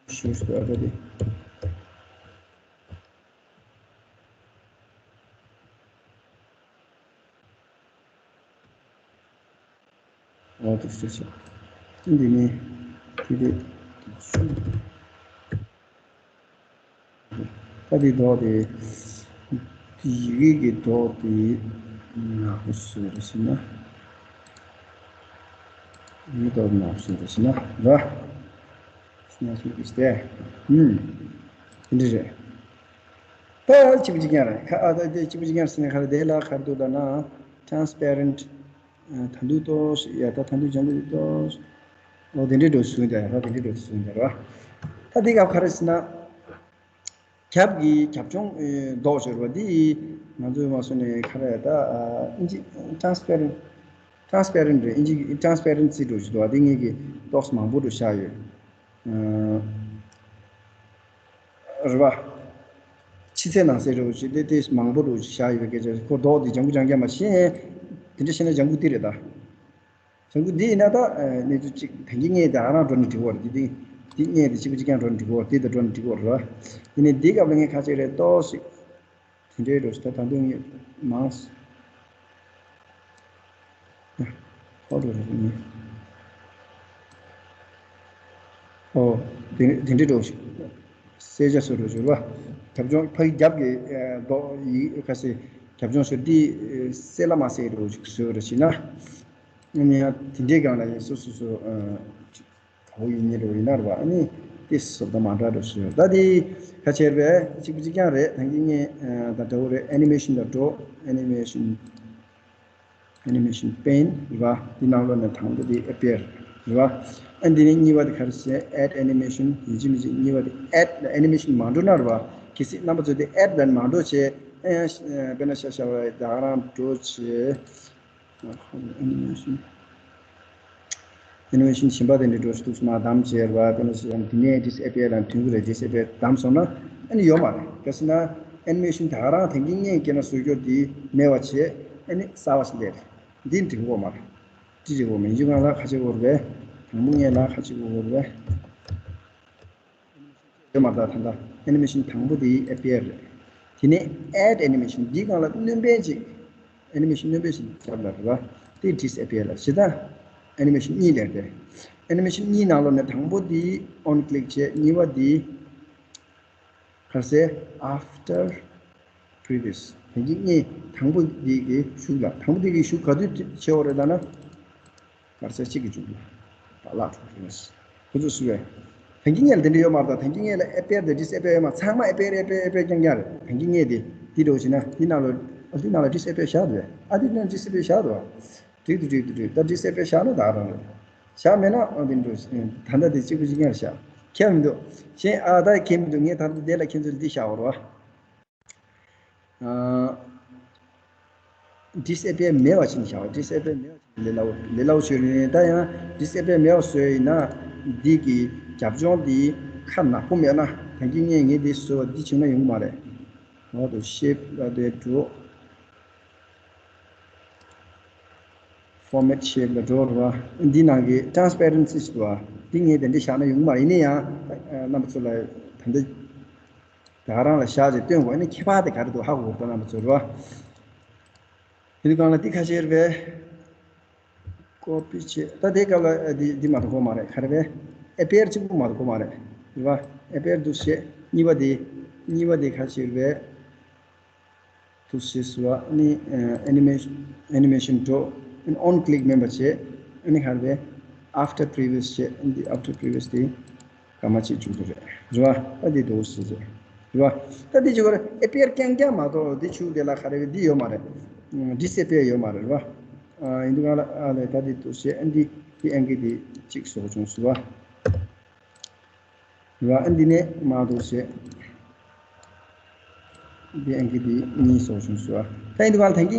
ཞུ་ཞུ་ཨ་ད་དེ། འོ་དེ་ཤེས་ཤེས། འདི་ནི་དེ་དེ། ད་དེ་མདོག་དེ། ཡི་གེ་གི་མདོག་དེ་ནག་པོ་བཟོས་རེད་ཟེར་ན། ཡི་གེ་མདོག་ནག་པོ་བཟོས་རེད་ཟེར་ན་ར། སྣ་ཚོགས་ཀྱི་སྟེ། ཧུམ། དེ་འདྲ་རེད། ད་གཅིག་པུ་གཅིག་རྐྱང་རེད། ཁ་ཨ་ད་དེ་གཅིག་པུ་གཅིག་རྐྱང་ཟེར་ན་ཁ་རེ་དེ་ལ་ཁ་རེ་འདུག་ད་ན། transparent། ད་འདུག་ཏོ་ཡ། ད་ད་འདུག་ལྗང་གུ་འདུག་ཏོ། འོ་དེ་འདྲའི་འགྲོ་སུ་ཡིན་ད་ཡ། ད་དེ་འདྲའི་འགྲོ་སུ་ཡིན་ད་ར། ད་དེ་སྐབས་ཁ་རེ་ཟེར་ན། རྒྱབ་ཀྱི་རྒྱབ་ལྗོངས་མདོག་ཤོར་བ་འདི་ང་ཚོས་མ་སོ་ནས་ཁ་རེ་ད་ཨིན་ཇི་transparent། transparent་རེད། ཨིན་ཇི་transparency་འགྲོ་ཞིག་འདུག་བ། དེ་ངེད་ཀྱི་ཏོག་ཙམ་མང་པོ་འགྲོ་བཞག་ཡོད། རེད་བ། ཕྱི་ཚེས་ནང་གསེས་རེད་བ། ཅིག་དེ་དེ་མང་པོ་འགྲོ་ཞིག་བཞག་ཡོད་པའི་སྐད་ཆ། ཁོ་མདོག་འདི་ལྗང་གུ་རྐྱང་རྐྱང་མ་ཤེས། དེ་འདྲ་བཤད་ན་ལྗང་གུ་འདི་རེད་ད། ལྗང་གུ་འདི་ཡིན་ན་ད་གནས་ཚུལ་གཅིག་དོན་གྱི་ངས་ད་ཨ་རང་འགྲོ་ནས་འགྲིག་གོ་རེད། འདི་འདི་འདི་གནས་དེ་གཅིག་པུ་གཅིག་རྐྱང་འགྲོ་ནས་འགྲིག་གོ་རེད། འདི་ད་འགྲོ་ནས་འགྲིག་གོ་རེད་བ། ཡིན་ནའི་འདི་སྐབས་ལ་ངས་ཁ་ཅིག་རེད་ཏོག་ཞིག་དེ་འདྲའི་འགྲོ་ཞིག་ད་ད་དུང་ངས་མང་ཧོ་འགྲོ་རེད་ངས། ཨོ། དེ་དེ་འདྲའི་འགྲོ་ཞིག་གསལ་ཆ་བཟོ་རུ་བྱོས་ར། རྒྱབ་ལྗོངས་ཕ་གི་རྒྱབ་ཀྱི་མདོག་ཡིག་ཁ་ཤས་རྒྱབ་ལྗོངས་བཟོ་འདི་གསལ་ལ་མ་གསལ་རུ་བཟོ་རུ་བྱས་ན། ཨ་ནི་ཡང་དེ་འདྲའི་སྒང་ལ་ཡིན་སོ་སོ་སོ། ག་བོ་ཡིན་ཉེ་རུ་ཡིན་ན་ར་བ། ཨ་ནི་དེ་སོ་ད་མ་འདྲ་རུ་བཟོ། ད་དེ་ཁ་ཆེར་བས་གཅིག་པུ་གཅིག་རྐྱང་རེད། ད་གིན་ངས་ད་འདྲ་བོ་རེད། ཨེ་ནི་མེ་ཤིན་ལ་འགྲོ། ཨེ་ནི་མེ་ཤིན། ཨེ་ནི་མེ་ཤིན་པེན་རེད་བ། འདི་ནང་ལོགས་ནས་དང་པོ་དེ་ཨེ་པི་ཡར་རེད་བ། ཨ་འདི་ནས་གཉིས་པ་དེ་ག་རེ་ཟེར། add animation། ཡིན་གཅིག་མིན་གཅིག་གཉིས་པ་དེ་add་ལ་ཨེ་ནི་མེ་ཤིན་མ་འགྲོ་ན་རེད་བ། གལ་སྲིད་རྣམ་པ་ཚོ་དེ་add་ལ་མ་འགྲོ་བྱས། ཨེ་དཔེར་ན་ཤ་ཤ་བ་ད་ག་རང་འགྲོ་བྱས། ཨེ་ནི་མེ་ཤིན། ཨེ་ནི་མེ་ཤིན་གཞན་པ་དེ་འདྲ་འགྲོ་ཤི་འདུག་སོང་ན་བདམས་བྱས་རེད་བ། དཔེར་ན་ཤ་ཤ་དེ་ནས་ཌི་སི་ཨེ་པི་ཡར་ལ་མཐུན་གི་རེད། ཌི་སི་ཨེ་པི་ཡར་བདམས་སོང་ན་ཨ་ནི་ཡོད་མ་རེད། གལ་སྲིད་ན་ཨེ་ནི་མེ་ཤིན་ད་ག་རང་དེང་གི་ངས་སྐྱེ་ན་བཟོ་རྒྱུ་དེ་མེད་པ་བྱས། ཨ་ནི་གསར་པ་ཞིག་སླེབས་རེད། འདི་འགྲིག་གི་ཡོད་མ་རེད། འདི་འགྲིག་གི་ཡོད་མ་རེད། འཇུག་གང་ལ་ཁ་ཆེ་དགོས་རེད་པས། དང་པོ་ངས་ལ་ཁ་ཆེ་དགོས་རེད་པས། ཡོད་མ་རེད། ད་ད་ལྟ་ཨེ་ནི་མེ་ཤིན་དང་པོ་དེ་ཨེ་པི་ཡར་རེད། དེ་ནས་add animation། འདིའི་སྒང་ལ་སྣོན་པ་ཅིག་ཨེ་ནི་མེ་ཤིན་སྣོན་པ་ཞིག་བརྒྱབ་ལ་རེད་བ། དེ་ཌི་སི་ཨེ་པི་ཡར་ལ་བྱེད། ད་ཨེ་ནི་མེ་ཤིན་གཉིས་སླེབས་རེད། ཨེ་ནི་མེ་ཤིན་གཉིས་ནང་ལོགས་ནས་དང་པོ་དེ་on click བྱས། གཉིས་པ་དེ་ག་རེ་ཟེར། after previous། དེ་གི་གཉིས་དང་པོ་འདི་གི་གཞུག་ལ། དང་པོ་འདི་གི་གཞུག་ག་དུས་བྱེད་འོ་རེད་ལབ་ན། ག་རེ་ཟེར། གཅིག་གི་གཞུག་ལ་ད་ལག་འཕྲོག་རེད། ཁོ་ཚོས་སུ་བས། དེང་གི་ངས་ལ་དེ་འདྲ་ཡོད་མ་རེད། ད་དེང་གི་ངས་ལ་ཨེ་པེར་དེ་ཌི་སི་ཨེ་པེར་ཡོད་མ། ཚང་མ་ཨེ་པེར་ཨེ་པེར་ཨེ་པེར་རྐྱང་རྐྱང་རེད། དེང་གི་ངས་དེ་འདི་འདྲ་བྱས་ན་འདི་ནང་ལ། ཨ་འདི་ནང་ལ་ཌི་སི་ཨེ་པེར་བཞག་འདུག་ཨ་འདི་ནང་ཌི་སི་ཨེ་པེར་བཞག་འདུག་འགྲིག་འདུག་འགྲིག་འདུག་འགྲིག་ད་ཌི་སི་ཨེ་པེར་བཞག་ན་ད་རང་རེད། བཞག་མེད་ན་ཨ་འདི་འདྲ་ད་ལྟ་དེ་གཅིག་པུ་གཅིག་རྐྱང་རེད། བཞག་ཁྱད་མི་འདུག་གཞན་ཨ་ད་ཁྱད་མི་འདུག་ངས་ད་ལྟ་དེ་ལ་ཁྱེད་ཚོར་འདི་བཞག་འོ་རོ། ཌི་སི་ཨེ་པེར་མེད་པ་ཞིག་བཞག་ཌི་སི་ཨེ་པེར་མེད་པ་ཞིག་ལས་སླ་བོ། ལས་སླ་བོ་ཞིག་རེད། ད་ཡང་ཌི་སི་ཨེ་པེར་མེད་པ་བཟོས་ཡིན་ན། འདི་གི་རྒྱབ་ལྗོངས་འདི་ཁ་ནག་པོ་མེད་ན། ད་གིན་ངས་ངས་འདི་བཟོས་པ་འདི་བྱུང་ན་ཡོང་གི་མ་རེད། འོ་དོ་ཤེབ་ལ་དེ་འགྲོ། ཕོར་མེཊ་ཤེབ་ལ་འགྲོ་རེད་བ། འདི་ནང་གི་ཊ་རན་སི་པེ་རེན་སི་ཞིག་འདུག་བ། འདི་ངས་དེ་འདྲ་བཞག་ན་ཡོང་གི་མ་རེད། ཡིན་ན་ཡང་རྣམ་པ་ཚོ་ལ་ད་ལྟ། ད་ག་རང་ལ་བཞག་ཅིག་སྟོན་དགོས། ཨ་ནི་ཁྱད་པར་དེ་ག་རེ་འདུག་ཧ་གོ་དགོས་རེད། རྣམ་པ་ཚོ་རེད་བ། དེ་དུས་སྒང་ལ་འདི་ཁ་ཤས་རེད་པས། ཀོ་པི་བྱས། ད་དེའི་སྐབས་ལ་འདི་འདི་མ་གཏོགས་དགོས་མ་རེད། ག་རེ་བས། ཨེ་པེར་གཅིག་པུ་མ་གཏོགས་དགོས་མ་རེད། རེད་བ། ཨེ་པེར་འདུག་བྱས། གཉིས་པ་དེ། གཉིས་པ་དེ་ཁ་ཤས་རེད་པས། འདུག་བྱས་སུ་བ། ཨ་ནི་ཨེ་ནི་མེ་ཤིན། ཨེ་ནི་མེ་ཤིན་འགྲོ། ཨ་ནི་ཨོན་ཀི་ལིག་མིན་པ་བྱས། ཨ་ནི་ག་རེ་བས། ཨབ་ཊར་པི་རི་བི་ཡས་བྱས། ཨ་ནི་ཨབ་ཊར་པི་རི་བི་ཡས་དེ། སྐར་མ་གཅིག་བཅུག་གི་རེད། རེད་བ། ད་འདི་འདུག་ཟེར་ཟེར། རེད་བ། ད་འདི་བཅུག་གི་རེད། ཨེ་པེར་རྐྱང་རྐྱང་མ་གཏོགས་འདི་བཅུག་དེ་ལ་ག་རེ་བས། འདི་ཡོད་མ་རེད། ཌི་སི་ཨེ་པེར་ཡོད་མ་རེད། རེད་བ། ཨ་ཡིན་དུས་སྒང་ལ་ཨ་ལས་ད་འདི་འདུག་ཟེར། ཨ་འདི་འདི་ཨེང་གི་འདི་གཅིག་བཟོ་བྱུང་ཟེར་བ། རེད་བ། ཨ་འདི་ནས་མ་འདུག་ཟེར། འདི་ཨེང་གི་འདི་གཉིས་བཟོ་བྱུང་ཟེར་བ། ད་ཡིན་དུས་སྒང་ལ་ཐེངས་གཅིག